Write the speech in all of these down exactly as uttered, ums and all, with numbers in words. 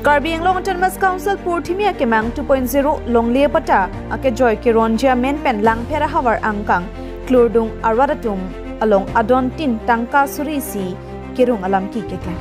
Karbi Anglong Autonomous Council purthimi akemang two point zero longle patta akejoi keronji amen pen Langpher ahavar angkang Klurdung arat atum along adon tin tangka suri isi kerung alam ke keklang.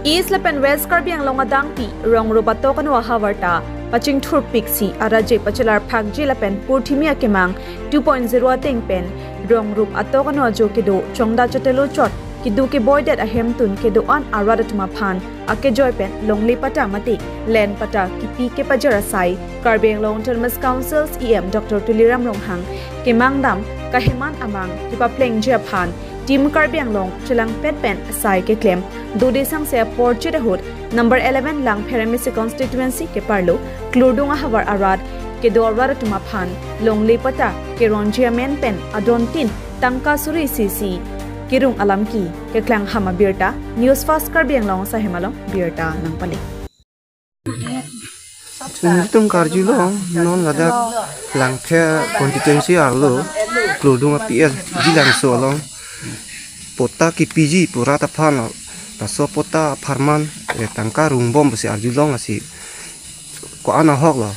East lapen West Karbi Anglong adangpi rong rup atok anu ahavar ta pachingthurpik si araje pachelar phakji lapen purthimi akemang two point zero ateng pen rong rup atok anu ajo kedo chongda chotelo chot kedo keboidet ahemtun kedo-an arat atum aphan akejoi pen longle patta mate land patta kipi kepajir asai Karbi Anglong Autonomous Council E M Doctor Tuliram Ronghang kemang dam kaheman amang kepaplengji aphan Team Karbi Anglong chelangpet pen asai keklem dode sangse apor chirahut number eleven Langpher M A C constituency keparlo Klurdung ahavar arat kedo arat atum aphan longle patta keronji amen pen adon tin tangka suri isi kerung alam ke keklang hama birta. News Fast Karbi Anglong Sahem along birta nangpale. Nelitum karjulong non ladak Langpher constituency arlo Klurdung a P S Jilangso along patta kipiji pu rat aphan lo, laso patta apharman eh, tangka rungbom pusi arjulong, lasi ko-an ahok lo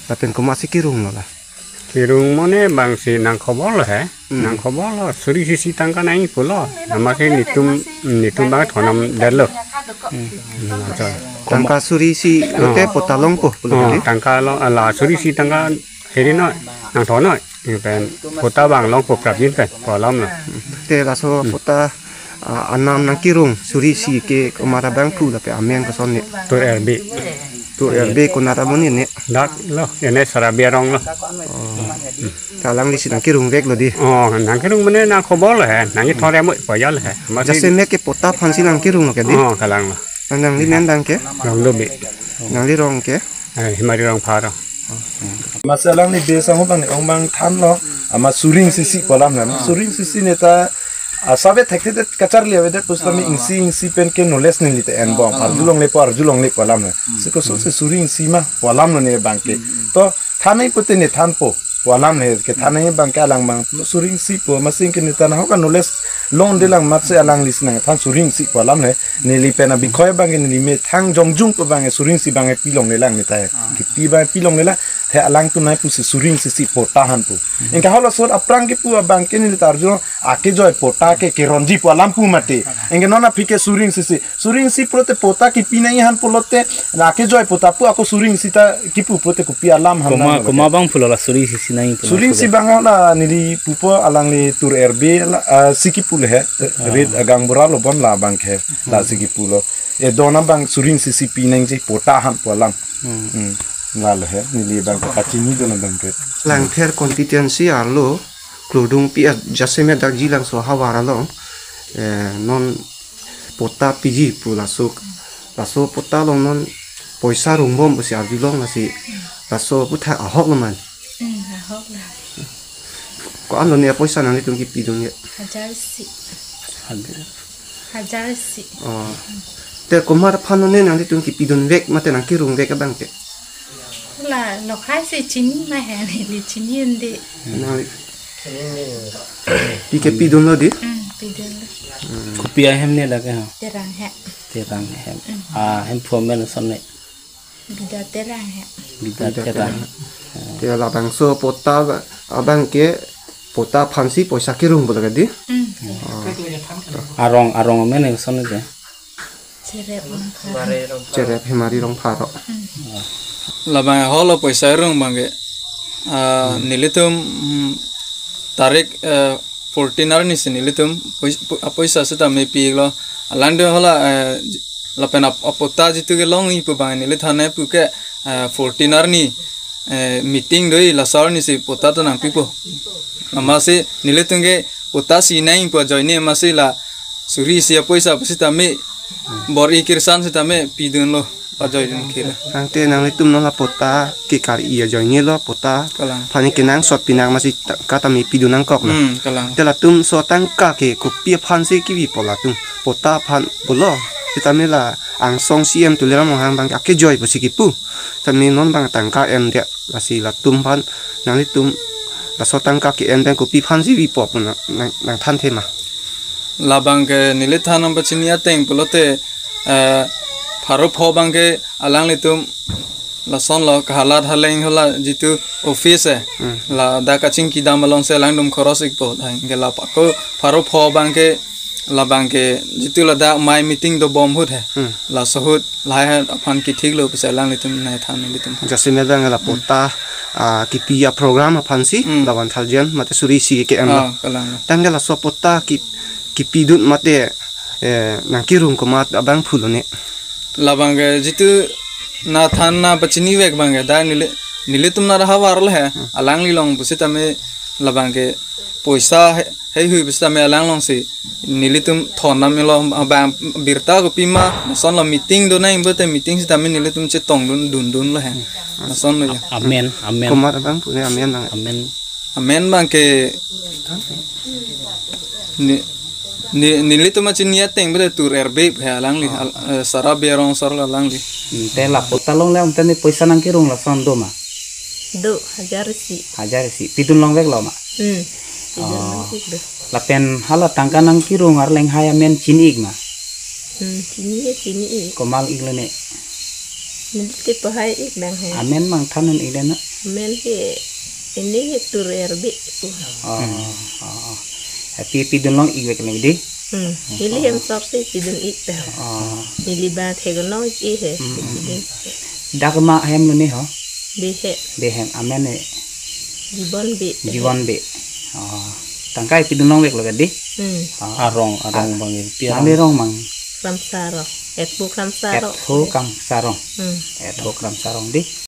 lapen komatsi kerung lo la. Kerung mane bangsi nang khobor lo he. Hmm. Nang khobor lo, suri isi tangka nangji pulo. Amatsi netum, netum bang thonam detlo. Hmm. Hmm, acha. Tangka suri isi Oh. lote patta longpo pulo Oh, kali. Tangka lo, ala suri isi tangka heri noi, nangthon noi. Pen patta bang longpo prapjin pen, pu alam lo. Te laso Hmm. patta ah, anam nangkerung suri isi ke komat abangphu lapen amen koson ne. Tur R B. Tur R B konat abang ne ne. Dak lo, ene Sarabi arong lo. Oh. Kalang lisi nangkerung vek lo di. Oh, nangkerung mane nang khobor lo he, nang ithore mo payal he. Amatsi Jasemet ke patta aphansi nangkerung lo ke di. Oh, kalang lo. Nang, nangli men dang ke? Rongdobe. Nangli rong ke? Eh, Hemari Rongphar. Amatsi alangli base ahut bang ne ong bang thanlo, amat suri isi pu alam nang. Suri isi ne ta, ah, save thekthe det kacharli avedet pusitame isi isi pen ke knowledge neli ta enbom. Arjulongle pu, arjulongle pu alam nang. Si kosonsi suri isi ma pu alam lo ne bang ke. To, than nangji pute ne thanpo pu alam ne, kethan nangji bang ke alang bang suri isi pu, amatsi ke ne ta nahok a-knowledge longde lang amatsi alangli si nangthan suri isi pu alam ne. Neli pen abikhoi bang ke neli methang jongjung pu bang ke suri isi bang ke pilongle lang ne ta he. Kipi bang pilongle lang, the alangtum nai pusi suri isi patta han pu. Anke halaso aphrang kipu abang ke neli ta arjulong akejoi patta ke keronji pu alam pu mate. Anke non aphi ke suri isi, suri isi pulote patta kipi nangji han pulote, na akejoi patta pu ako suri isi ta kipu pulote kopi alam han Koma, nang koma pulote. Bang pulo la suri isi nangji pu Suri isi pulo. Bang la neli pupo alangli tur R B la, ah, si kipu le he. Rit agang bura lo bon la bang ke, la si kipulo. E dona bang suri isi pi nangji patta han pu alam. Hmm. Hmm. La le he, neli bang ke pachini dona bang ke. Langpher constituency arlo, Klurdung P S Jasemet dak Jilangso ahavar along, eh, non patta piji pu laso, laso patta along non poisa rungbom pusi arjulong, lasi laso aphuthak ahok lo man. Hmm, ahok lo. Ko-an lo ne poisa nanglitum kipidun ye? Hajar isi. Hajar. Hajar isi. Oh. Te komat aphan lo ne nanglitum kipidun vek mate nangkerung vek abang ke? La, lokhai si chini ma he, neli chini un-e. Nang pi ke pidunlo di? Hmm, pidunlo. Kopi ahem ne dak ke ha? Terang he. Terang hem. Hmm. Ah, hemphu amen koson ne? Bida Terang he. Bida Bida Terang. Terang. Te labangso patta ba-, abang ke patta aphansi poisa kerung pulo ke di? Hmm. Arong, arong amen koson ne? Cherep Rongphar. Cherep Hemari Rongphar. Hmm. Labang ahok lo poisa rung bang ke. Ah, nelitum, hmm, tarik, eh, fourteen arni si nelitum pois-, po-, apoisa sitame pilo. Alangtum hala, eh, lapen ap-, apatta jitu ke longji pu bang neli than nangji pu ke, eh, fourteen arni, eh, meeting do-i, laso arni si patta ta nangpipo. Amatsi nelitum ke patta si nangji pu ajoine amatsi la suri isi apoisa pusitame bor-i kirsan sitame pidunlo, pajoidun kira. Tangte nanglitum non la patta kekar-i ajoine lo patta. Kalang. Aphan kenangsot pinang amatsi ta-, tangka tame pidun nangkok lo. Hmm, kalang. Te latum laso tangka ke kopi aphansi kipipo latum? Patta aphan pulo. Sitame la angsong C M Tuliram Ronghang bang akejoi pusi kipu. Tame non bang tangka endet, lasi latum aphan nanglitum laso tangka ke-en pen kopi aphansi pipo pu nang, nang, nangthanthe ma? Labang ke neli than nangpachini ateng pulote, eh, Pharo pho abangke alanglitum lasonlo kahalat haleng hala jitu office eh. Hmm. Ladak kachingki dam alongsi alangtum khoros ikpo. Anke la pako pharo pho abangke labangke jitu ladak mai meeting dobom ahut he. Hmm. Laso ahut lahai aphan kethiklo pusi alanglitum nangthan nelitum. Jasemet abang la patta, ah, kipi aprogram aphansi, Hmm. la one thousand mate suri isi ke-em lo. Ah, kalang. Tanggal laso patta ki, kipidun mate, eh, nangkerung komat abangphu lone. Labangke jitu nangthan nangpachinivek abangke dak neli, nelitum nanghavar lo he. Hmm. Alangli long pusitame labangke poisa he, heihui pusitame alang longsi nelitum thon nam lo abang birta kopima lasonlo meeting do nangji pute meeting sitame nelitum chetongdun dundun lo he. Lasonlo ya. Amen, amen. Komat abangphu ne amen abang. Amen. Amen abangke ne, ne, nelitum achini ateng pute Tur Erbip he alangli, al-, eh, Sarabi arong asor lo alangli. Hmm, te la patta along le ante ne poisa nangkerung lason do ma? Do, hajar isi. Hajar isi. Pidun longveklo ma? Hmm. Pidun Oh. longvek do. Lapen hala tangka nangkerung arleng hai amen chini-ik ma? Hmm, chini-ik, chini-ik. Komat-ik lone? Neli te pahai-ik dang hai. Amen abang than un-ik lone? Amen ke ini ke Tur Erbip pu. Oh, Hmm. oh, oh. Happy pidun long-ikvek lagi di? Hmm. Neli hem sok si pidun-ik ta. Oh. Neli ba thegon long-ik he. Hmm, hmm, Pidun. hmm. Dak ma hem lone ho? Dei he. Dei hem. Amen e? Jibon Bey. Jibon Bey. Oh. Tangka pidun longveklo ke di? Hmm. Oh. Arong, arong Ah. abang ya. Pi Nangli arong? Rong abang? Kramsa Rong. Ethu Kramsa Rong. Ethu Kramsa Rong. Hmm. Ethu Kramsa Rong di?